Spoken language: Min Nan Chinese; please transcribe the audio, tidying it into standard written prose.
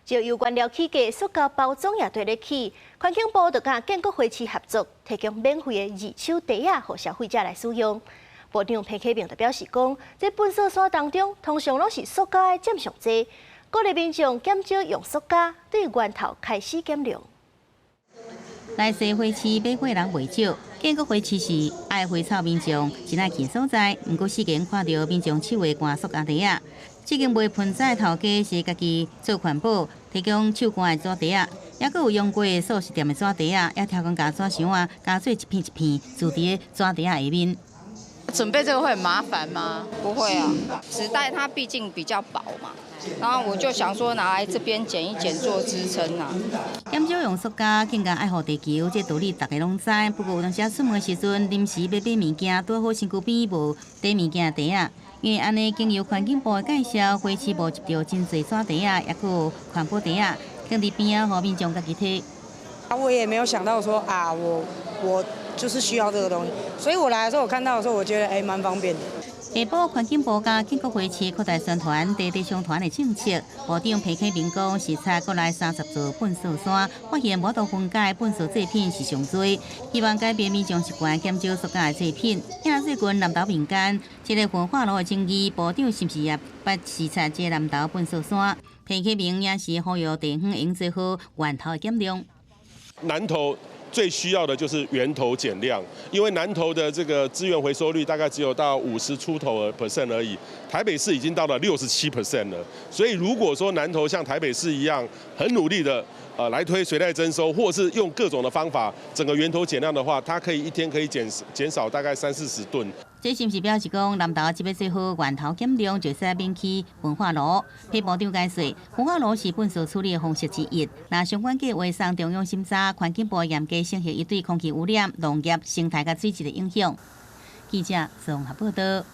石油原料起價，塑膠包裝也綴咧起。環境部就佮建國花市合作，提供免費的二手袋仔，予消費者來使用。部長彭啟明就表示講，這糞埽山當中，通常攏是塑膠的佔上濟，鼓勵民眾減少用塑膠，對源頭開始減量。來西花市買貨人袂少，建國花市是愛花草民眾真愛去所在，毋過四間看著民眾手會乾塑膠袋仔。這間賣盆栽的頭家是家己做環保，提供手乾的紙袋仔，抑閣有用過的素食店的紙袋仔，也挑工共紙箱仔，加做一片一片，贮佇紙袋仔下面。準備這個會很麻煩嗎？不會啊，紙袋它畢竟比較薄嘛，然後我就想說拿來這邊剪一剪做支撐啊。減少用塑膠，更加愛護地球，這道理大家攏知。不過有當時出門時陣，臨時欲買物件，拄好身軀邊無提物件的袋仔。因為按呢，經由環境部的介紹，花市募集著真濟紙袋仔，抑閣有環保袋仔，放佇邊仔，予民眾家己提。啊，我也沒有想到說啊，我就是需要這個東西，所以我來的時候，我看到的時候，我覺得欸，蠻方便的。下晡環境部佮建國花市擴大宣傳地地相傳的政策，部長彭啟明講，視察國內30座糞埽山，發現無法度分解糞埽製品是上濟，希望改變民眾習慣，減少塑膠的製品。啊最近南投民間這个焚化爐的爭議，部長是毋是也捌視察這個南投糞埽山？彭啟明也是呼籲地方應做好源頭的減量。南投最需要的就是源頭減量，因為南投的這個資源回收率大概只有到50出頭 percent 而已，台北市已經到了67% 了。所以如果說南投像台北市一樣很努力的來推隨袋徵收，或是用各種的方法整個源頭減量的話，它可以一天可以減少大概三四十噸。這是毋是表示講南投這欲做好源頭減量，就使免起焚化爐？彭部長解釋，焚化爐是糞埽處理的方式之一。若相關計劃送中央審查，環境部嚴格審核伊對空氣污染、農業、生態佮水質的影響。記者綜合報道。